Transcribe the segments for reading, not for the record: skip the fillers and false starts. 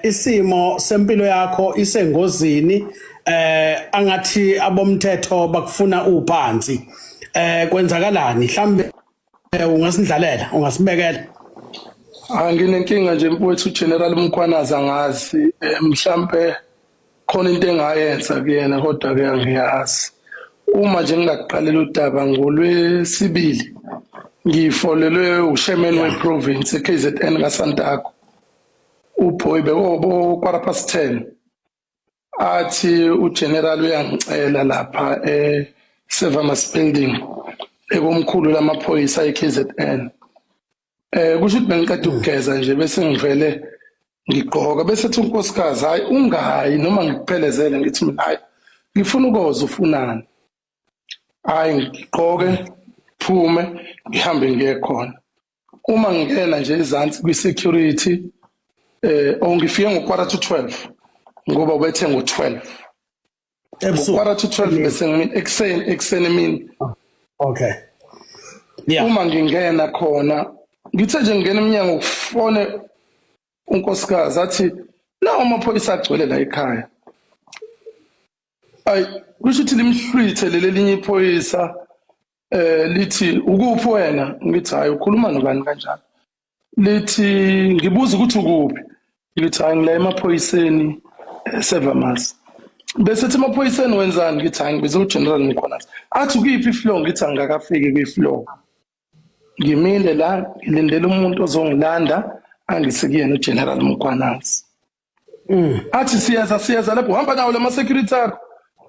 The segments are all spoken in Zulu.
isimo sempilo yakho isengozini, angathi abomthetho bakufuna uphansi. Kwenzakalani? Mhlambe ungasindlalela, ungasibekela? Anginenkinga nje, mfowethu. General Mkhwanazi, angazi, mhlambe khona into engayenza kuyena, kodwa ke angiyazi. Uma nje ngingakuqalela udaba, ngolwesibili ngifolelwe uchairman weprovince eKZN kaSantaco, uBoy, beko 10:15, athi ugeneral uyangicela lapha e Sevamas building, ekomkhulu lamaphoyisa eKZN. Kusho ukuthi bengiqeda ukugeza nje, bese ngivele ngigqoka, bese ethi unkosikazi, "Hayi, ungayi noma ngikuphelezele." Ngithi mina, "Hayi, ngifuna ukoza ufunani." Hayi, ngigqoke, phume, ngihambe ngiye khona. Uma ngingena nje ezansi kwi-security, ongifike ngo 11:45, ngoba ubethe ngo-12. Ebusuku? 11:45, bese ngimini ekuseni emini. Okay, yeah. Uma ngingena khona, ngithe nje ngingena eminyango, kufone unkosikazi, athi nawo amaphoyisa agcwele la ekhaya. Ayi, kusho ukuthi limhlwithe leli elinye iphoyisa, lithi, "Ukuphi wena?" Ngithi, "Hayi, ukhuluma nobani kanjalo?" Lithi, "Ngibuza ukuthi ukuphi." Ngithi, "Hayi, ngila emaphoyiseni, Sevamas." Bese ethi, "Emaphoyiseni wenzani?" Ngithi, "Hayi, ngibize uGeneral Mkhwanazi." Athi, "Ukuyiphi ifloor?" Ngithi, "Angikakafiki kwi-floor, ngimile la, ngilindele umuntu ozongilanda angise kuyena uGeneral Mkhwanazi." Athi, "Siyeza, siyeza lapho. Uhamba nawo lama security akho?"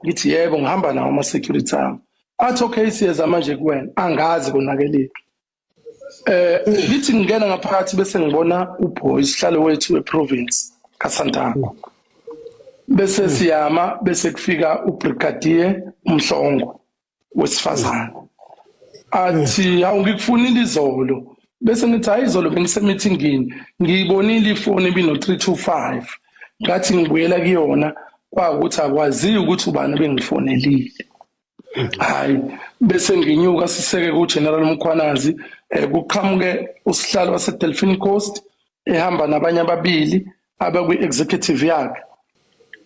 Ngithi, "Yebo, ngihamba nawo ama security ami." Athi, "Okay, siyeza manje kuwena." Angazi konakeliphi. Ngithi ngingena ngaphakathi, bese ngibona uBoy, sihlalo wethu weprovince kaSantaco, bese siyama, bese kufika ubrigadier uMhlongo wesifazane, athi, "Hawu, ngikufunile izolo." Bese ngithi, "Hayi, izolo bengisemithingini, ngiyibonile ifoni ibino 325, ngathi ngibuyela kuyona, kwakuthi akwaziyo ukuthi ubani bengifonelile." Hayi, bese nginyuka, siseke ku General Mkhwanazi, kuqhamuke usihlalo wase Delphine Coast ehamba nabanye ababili abakwi executive yakhe.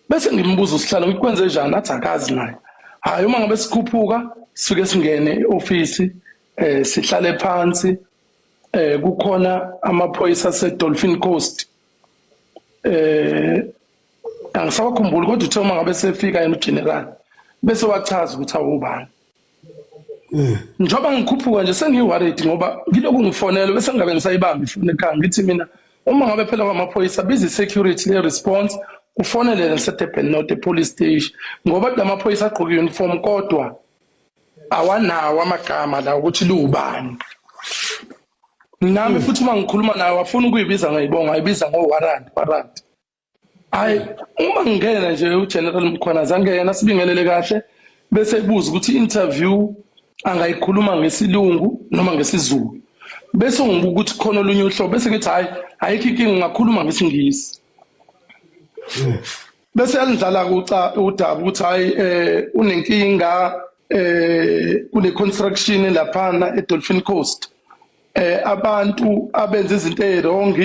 Bese ngimbuza usihlalo, ngikwenze njani? Athi akazi naye. Hayi, uma ngabe sikhuphuka, sifike singene eoffice, sihlale phansi, kukhona amaphoyisa ase Dolphin Coast, angisawakhumbuli, kodwa uthe uma ngabe sefika yena ugeneral, bese wachaza ukuthi awubani. Njengoba ngikhuphuka nje, sengiyi-worried ngoba ngilokhu ngifonelwe, bese ngingabe ngisayibamba ifoni ekhaya. Ngithi mina, uma ngabe phela kwamaphoyisa, biza i-security le-response, ufonele naseDurban North police station, ngoba la maphoyisa agqoke uniform kodwa awanawo amagama la ukuthi liwubani. Nami futhi uma ngikhuluma naye, wafuna ukuyibiza ngayibonga, ayibiza ngo-warrant, warrant. Hayi, uma ngingena nje, uGeneral Mkhwanazi angena, sibingelele kahle, bese ebuza ukuthi i-interview angayikhuluma ngesilungu noma ngesiZulu. Bese ngibuka ukuthi khona olunye uhlobo, bese ngithi, "Hayi, ayikho inkinga, ngingakhuluma ngesiNgisi." Bese yalidlala kuca udaba ukuthi hayi, unenkinga, kune construction laphana eDolphin Coast, abantu abenza izinto eziwrong,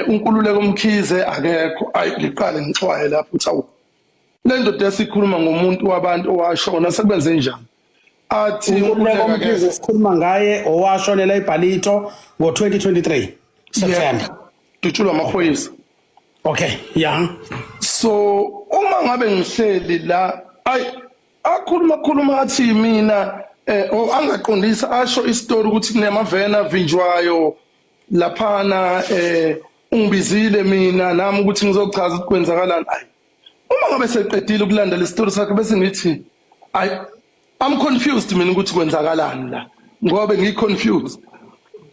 uNkululeko Mkhize akekho. Ayi, ngiqale ngixwaye lapho uthi, awu, le ndoda esikhuluma ngomuntu wabantu owashona, sekubenze njani? Athi uNkululeko Mkhize sikhuluma ngaye owashonela eBallito ngo-2023 September. Dutshulwa amaphoyisa. Okay, yeah. So uma ngabe ngihleli la, ay, akhuluma khuluma, athi mina angaqondisa, asho istory ukuthi kunemavena avinjwayo laphana, ungibizile mina nami ukuthi ngizochaza ukuthi kwenzakalani. Ayi, uma ngabe seqedile ukulanda le story sakhe, bese ngithi, ay, I'm confused mina ukuthi kwenzakalani la, ngoba ngi confused.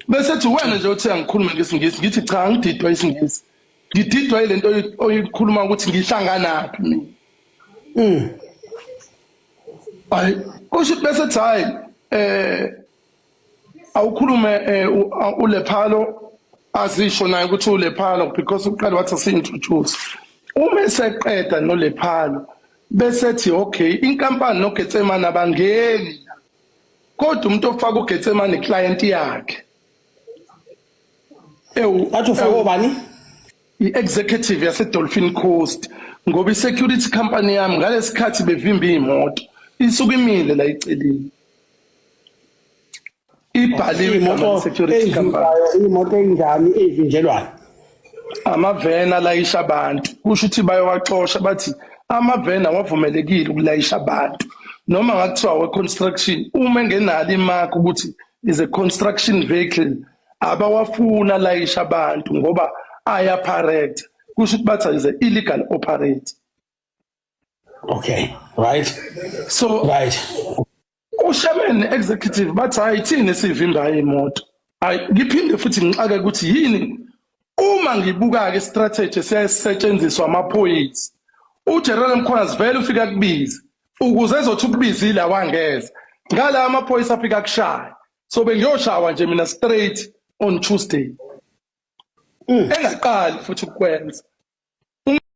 Bese ethi, "Wena nje uthi angikhulume ngesiNgisi." Ngithi, "Cha, ngididwa isiNgisi, ngididwa ilento oyikhuluma ukuthi ngihlanganaphi mina." Ayi, kusho ukuthi bese ethi, hayi, awukhulume uLephalo, azisho naye ukuthi uLephalo, because uqala wathi asi-introduce. Uma eseqeda noLephalo, bese ethi, "Okay, inkampani noGetsemane abangeni la, kodwa umuntu ofaka uGetsemane client yakhe." Ewu. Athi ufake obani? I-executive yase-Dolphin Coast, ngoba i-security company yami ngalesikhathi bevimba iy'moto isuke imile la eceleni, ibhaliwe igama Imoto le-security company. Eyivimbayo, imoto eyinjani eyivinjelwayo? Amaveni alayisha abantu, kusho ukuthi bayowaxosha, bathi amaveni awavumelekile ukulayisha abantu, noma ngakuthiwa we-construction, uma engenalo imark ukuthi is a construction vehicle, abawafuna alayisha abantu ngoba ayaparect, kusho ukuthi bathi is a illegal operator. Okay, right. So uchairman executive bathi, "Hayi, thini sivimba imoto." Hayi, ngiphinde futhi ngixake ukuthi yini uma ngibuka ke strategy siyasetshenziswa amaphoyisa. UGeneral Mkhwanazi vele ufika kubiza ukuze ezothi ukubizile awangeza ngala amaphoyisa afika kushaya, so bengiyoshawa nje mina straight on Tuesday, engaqali futhi ukwenza.